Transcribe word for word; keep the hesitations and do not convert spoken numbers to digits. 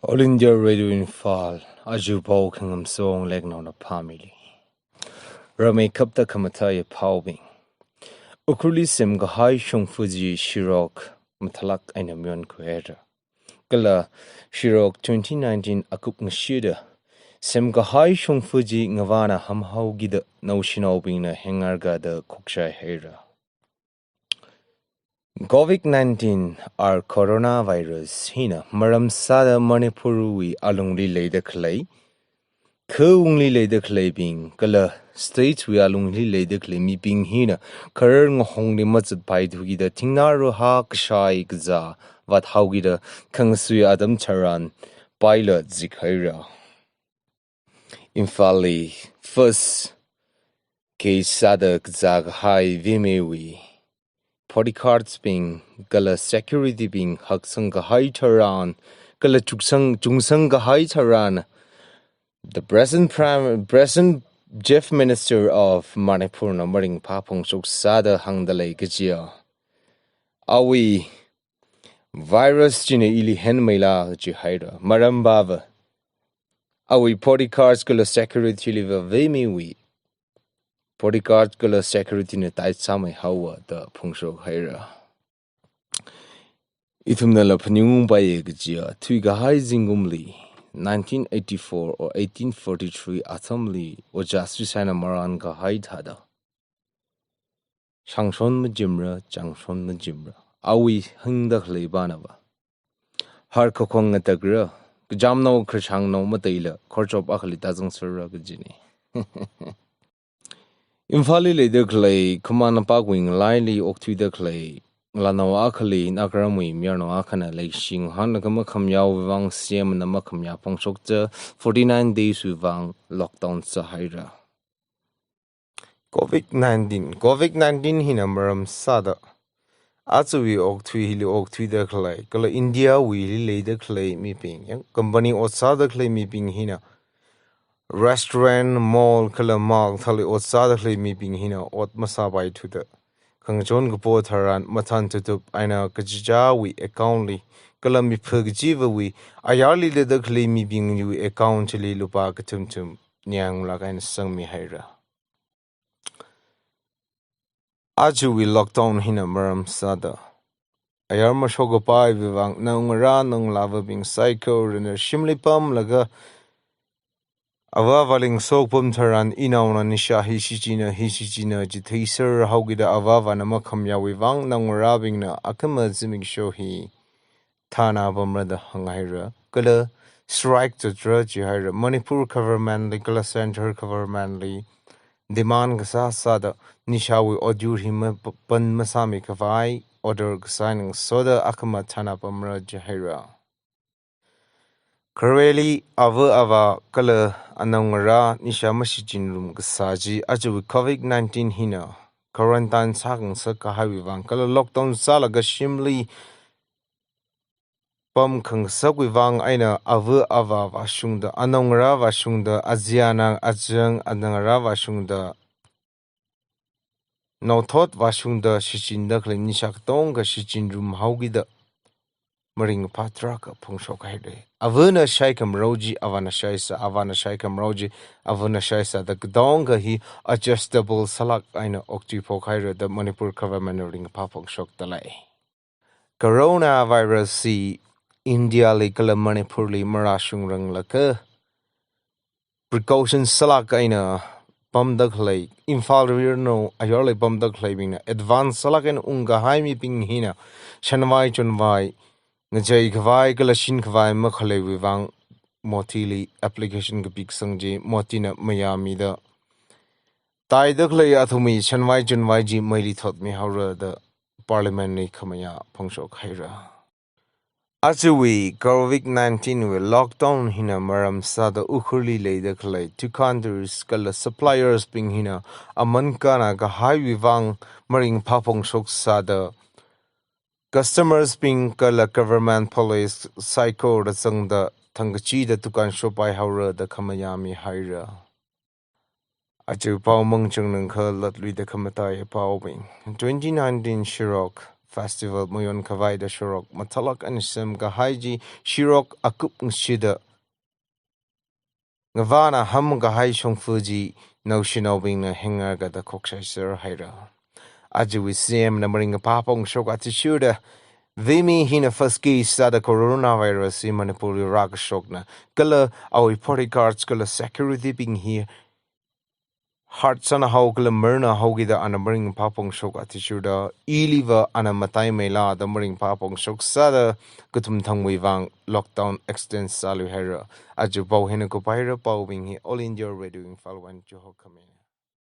All India Radio Imphal, aja pao khangamsong leknao na phamili. Ramei kapta khamataiya paobing. Ukhrulli semkahai shongfa chi shirok mathālāk eina mayonkhui haira. Kala shirok twenty nineteen akup ngashida semkahai shongfa chi ngavāna hamhaokida naoshinaobingna hengargada khokshai haira. Covid nineteen or coronavirus hina maram sāda Manipurwui alungli leida khalei, khaungli leida khaleibing, kala states wui alungli leida khalei mibing hina kharar ngahongli mazatpaithu kida thingnā rahā kashai kazā vāthaokida khangasui atam tharan paila zikhaira. Imphalli first case sāda kazā kahai Vemewui bodyguards bing kala security bing haksang kahai tharan, kala chuksang, chungsang kahai tharan, the present prime, present chief minister of Manipur na maringphā phongshok sāda hāngda lei kajiya, awui virus china ili henmeila kaji haira. Maram bava awui bodyguards kala security liva Vemewui bodyguard kala security na tai sāmei haowa da phongshok haira. Ithumnala phaningungpaiya kajiya, thuikahai zingkumli, nineteen eighty-four or eighteen forty-three atamli, Ojā Sri Saina maran kahai thāda shangshon majimra, changshon majimra, awui hingda khalei banava har khakhong ngatakra, kajamnao khararchangnao mateila khorchop akhali tāzangserra kajina. Imphalli leida khalei, Khuman Nampakwui ngalaili okthuida khalei ngalānao akhali Nagaramwui mayarnao akhana leishi ngahānlaga makhamayāwui vang C M na makhamayā phongshokta forty-nine days wui vang lockdown sāhaira. Covid nineteen, Covid nineteen hina maram sāda ajawui okthui hili okthuida khalei, kala Indiawuili leida khalei mibing, yang company ot sāda khalei mibing hina restaurant, mall, kala mall thāli ot sāda khalei mibing hina ot masāpaithuda khangachon kapo tharan mathān tutup eina kachichāwui account li, kala mipha kachivawui ayarli leida khalei mibingwui account chili lupā kathumthum ningyānglāk eina sangmihaira. Ajawui lockdown hina maram sāda ayar mashokapaiwui vang naongarā naongalāvabing saikorana shimli pamlaga ava avāli ngasopam tharan inaona nisha hi shichina, hi shichina chi theiser haokida ava avāna makhamayāwui vang naongarābingna akhama zimiksho hi thāna pamra da hānghaira. Kala strike zatra jihaira. Manipur government li kala central government li demand kasā sāda nishawui otyur hi ma-, ban masāmi khavai order kasā ngasoda akhama thāna pamra jihaira. Khareli ava avā kala anaongarā nisha mashichinrum kasā chi ajawui Covid nineteen hina quarantine sākhangasak kahaiwui vang kala lockdown sālaga shimli pamkhangasakwui vang eina ava avā vāshungda, anaongarā vāshungda, aziana azang anangarā vāshungda, naothot vāshungda shichinda khalei nisha katonga shichinrum haokida maringphā tarākha phongshok haira. Avana shaikhamarao chi avāna shaisa, avāna shaikhamarao chi avana shaisa da katonga hi adjustable sālāk eina okthuiphok haira da Manipur government na ringphā phongshokda lei. Coronavirus hi India li kala Manipur li marāshungranglakha precaution sālāk eina pamda khalei, Imphal rirno ayarli pamda khaleibingna advance sālāk eina ungkahai mibing hina shanvai chonvai, ngachei khavai kala shin khavai makhaleiwui vang Modi li application kapikasang chi Modi na mayāmida taida khalei athumwui shanvai chonvai chi meili thotmihaora da Parliament li khamayā phongshok haira. Ajawui Covid nineteen wui lockdown hina maram sāda Ukhrulli leida khalei dukandaris kala suppliers bing hina aman kānna kahaiwui vang maringphā phongshok sāda customers bing kala government police saikora zangda thangkachida dukan shophaihaora da khamayā mihaira. Aja pao mangchang nangkha latluida khamataiya paobing. Twenty nineteen shirok Festival mayon khavai da shorok mathālāk eina semkahai chi, shirok akup ngashida ngavana hamkahai shongfa chi naoshinaobingna hengarga da khokshaiser haira. Ajawui C M na maringkaphā pongshok athishurda, Vimi hina first case sāda coronavirus hi Manipur li rākashokna, kala awui bodyguards kala security bing hi heart sānahao kala marnahao kida ana maringkaphā pongshok athishurda, iliva ana mataimeila da maringkaphā pongshok sāda kathum thangwui vang lockdown extend sāluihaira. Aja pao hina kuphaira, paobing hi All India Radio Imphal wui eina chihokhami.